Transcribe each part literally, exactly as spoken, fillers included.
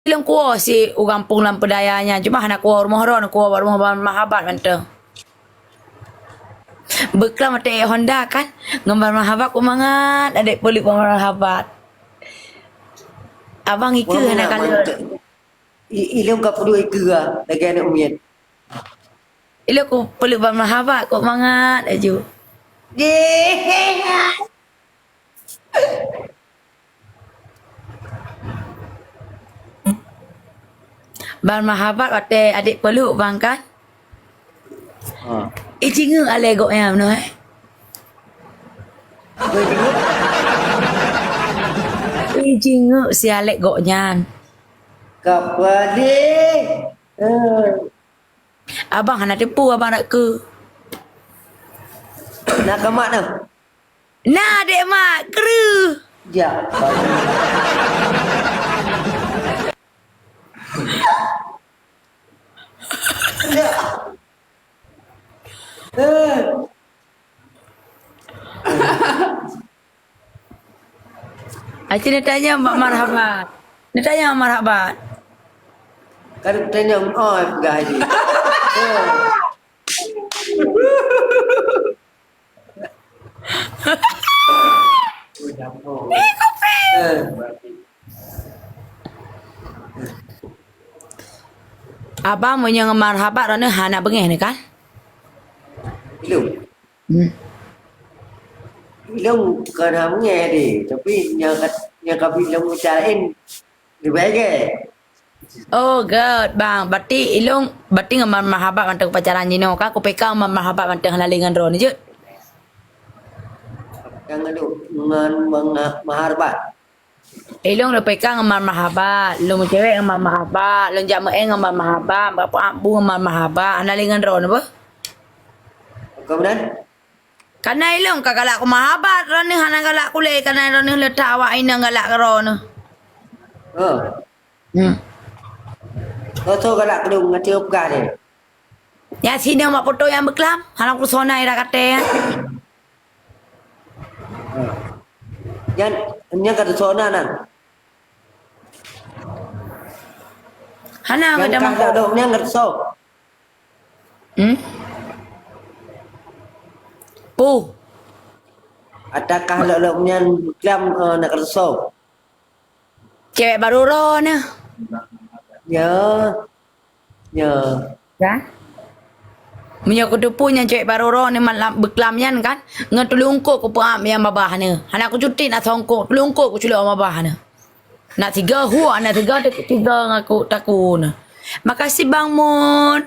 Ilôn kuwoe si u gampông lam peudaya nyan, cuma hana kuwoe rumoh droe, kuwoe bak rumoh Bang Marhabat mantong. Beuklam watèe ék Honda kan, ngon Bang Marhabat ku mangat, adék peuleuk Bang Marhabat. Abang ikeue hana kalon. I-, ilôn ka peuduek ikeue ah, lagèe aneuk miet. Ilôn ku peuleuk Bang Marhabat, ku mangat laju. Bang Marhabat watèe adék peuleuk bang kan? Ha. Ijingeuk alèh gobnyan noh, eh. Ijingeuk si alèh gobnyan. Ka padé. Eh. Abang hana teupeu abang nak keu. Na ka mat na? Na dek mat, kreueh. Jak. Jak. Eh. Aci neutanyong bak Marhabat. Neutanyong Marhabat. Kan neutanyong, oh, peugah haji. Eh. Abang meunyoe ngon Marhabat droeneuh hana beungéh ni kan? Ilung. Hmm. Ilung bukan hana beungéh deh, tapi nyang kat-, nyang kami ilung bicara laén leubeh gèt. Oh, gèt, bang. Berarti ilung, berarti ngon Marhabat mantong pacaran jinoe kan? Kupeka ngon Marhabat mantong hana lé ngon droeneuh jeuet. Nyang ngon, ngon Marhabat. Ilung leupeka ngon Marhabat, lôn meucewek ngon Marhabat, lôn jak meu'en ngon Marhabat, bak peu'ab bu ngon Marhabat, hana lé ngon droeneuh beuh. Keubeudôh? Kana ilung ka galak keu Marhabat, droeneuh hana galak kulé, kana droeneuh le that awak inong galak keu droeneuh. Oh. Hmm. Soe-soe galak keu lôn, ngon tiep peugah deh. Nyan sinong bak poto nyang beuklam, hana kusoe na ira katé nyan. Nyan, nyan ka teusoe na, nan. Hana, nyan ka teusoe. Hmm? Puh. Ataukah lok-lok nyan beuklam, eh, na ka teusoe? Cewek barô droeneuh. Ya. Ya. Ya. Meunyoe kuteupeu nyan cewek barô droeneuh mat lam beuklam nyan kan, ngon teulungkot kupeu'ab nyang babah neuh. Hana kucutit na songkot, teulungkot kuculok babah neuh. Na tiga huak, na tiga, tiga ngaku taku neuh. Makasih Bang Mun.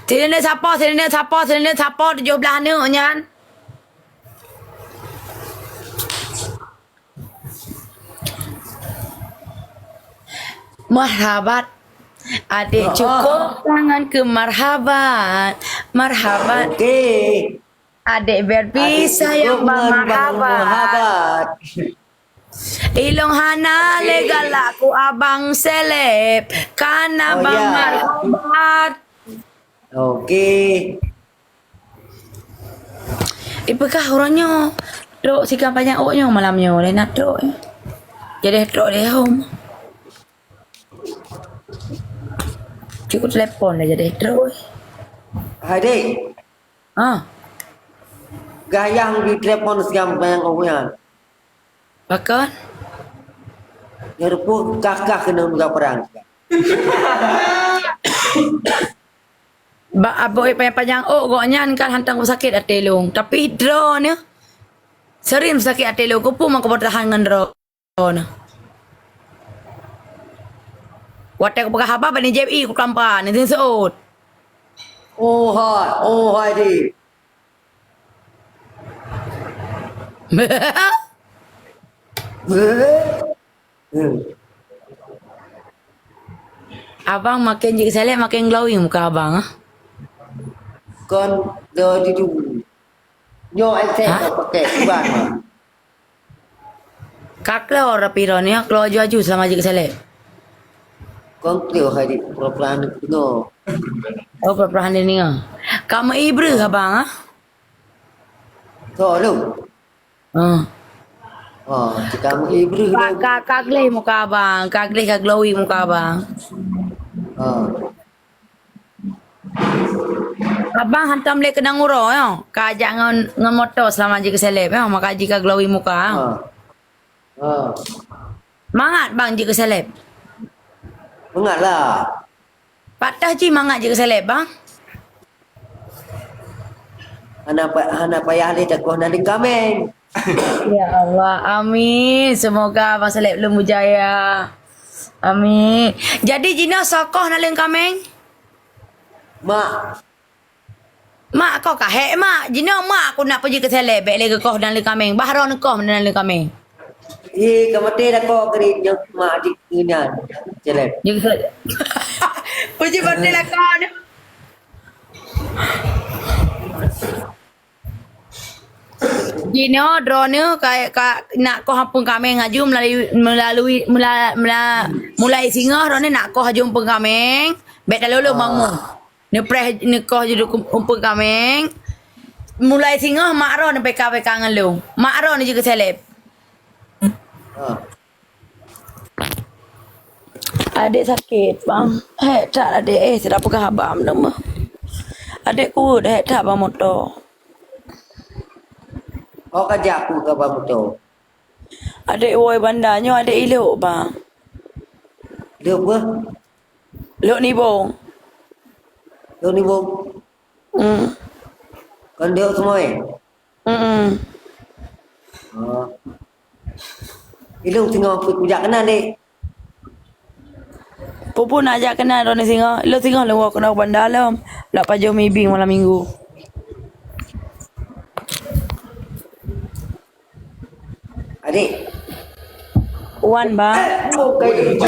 Sineuk sapo, sineuk sapo, sineuk sapo tujoh blah aneuk nyan. Marhabat. Adik cukup tangan ke marhabat. Marhabat. Okey. Adik Barbie sayang bang marhabat. Ilong hana le galak ku abang seleb. Kan abang marhabat. Okey. Ipeugah uroe nyoe, trok sigoe panyang ôk nyoe malam nyoe, lé na trok nyoe. Jadi trok lé hom. Cukup telepon dah jadi trok. Hai, Dek. Ah. Gayang di telepon sigoe panyang ôk nyan. Pakon? Nyoe reupôh kah-kah keuneuk muka perang. Bak abôi panyang-panyang ôk gobnyan kan hantom sakét até lôn. Tapi droeneuh sering sakét até lôn. Keupeue meukeubeutohan ngon droeneuh. Watèe kupeugah haba bak J B I kutampa, neuteun seuôt. Oh hai, oh hai di. Abang makin jeuet saleb makin glowing muka abang ah. Kon do di dulu. Nyoe esek pakai ubat mah. Ka kloe rapi droeneuh, kloe aju-aju seulama jeuet saleb. Kon kloe hai di pura-pura hana deungoe. Oh, pura-pura hana deungoe. Ka meuibreuh abang ah. Tolong. Ah. Oh, cit ka meuibreuh. Ka, ka, ka gleh muka abang, ka gleh ka glowing muka abang. Oh. Abang hantom lé keunong uroe, yo. Ka jak ngon, ngon moto seulama jikeu seleb, yo. Maka jika glowing muka. Ha. Ha. Mangat bang jikeu seleb. Mangat lah. Patah ji mangat jikeu seleb, bang. Hana pa-, hana payah lé takoh naleueng kaméng. Ya Allah, amin. Semoga Abang Seleb lom berjaya. Amin. Jadi jinoe sokoh naleueng kaméng? Mak. Mak kau kahek mak. Jinoe mak aku nak pergi ke Seleb. Bek lagi kau naleueng kaméng. Bahro neukoh naleueng kaméng. Eh, ka maté dah kau kering nyoh mak di nyan. Seleb. Jikeu seleb. Puji baté lah kau ni. Jinoe droeneuh ka, ka nak koh umpung kaméng aju melalui, melalui, mela-, mela-, mulai singoh droeneuh nak koh aju umpung kaméng, bèk talulông bangun. Neupreh neukoh aju umpung kaméng. Mulai singoh mak droeneuh peka-peka ngon lôn. Mak droeneuh jikeu seleb. Adék sakét, bang. Hék that adék, eh, sidroe peugah haba meuneumeue. Adék kuweuet hék that bang moto. Oh, ka jak ku ka bang moto. Adék woe banda nyoe adék ilok, bang. Ilok apa? Lok nibong. Lok nibong? Hmm. Kon dok semuai? Mm-mm. Oh. Ilung singoh pih kujak keunan, Dek. Peue-peue nak jak keunan droeneuh singoh? Ilung singoh lôn woe keunoe banda lom. Lak pajoh mibing malam minggu. Adik. Wan, Bang. Eh, bukan itu.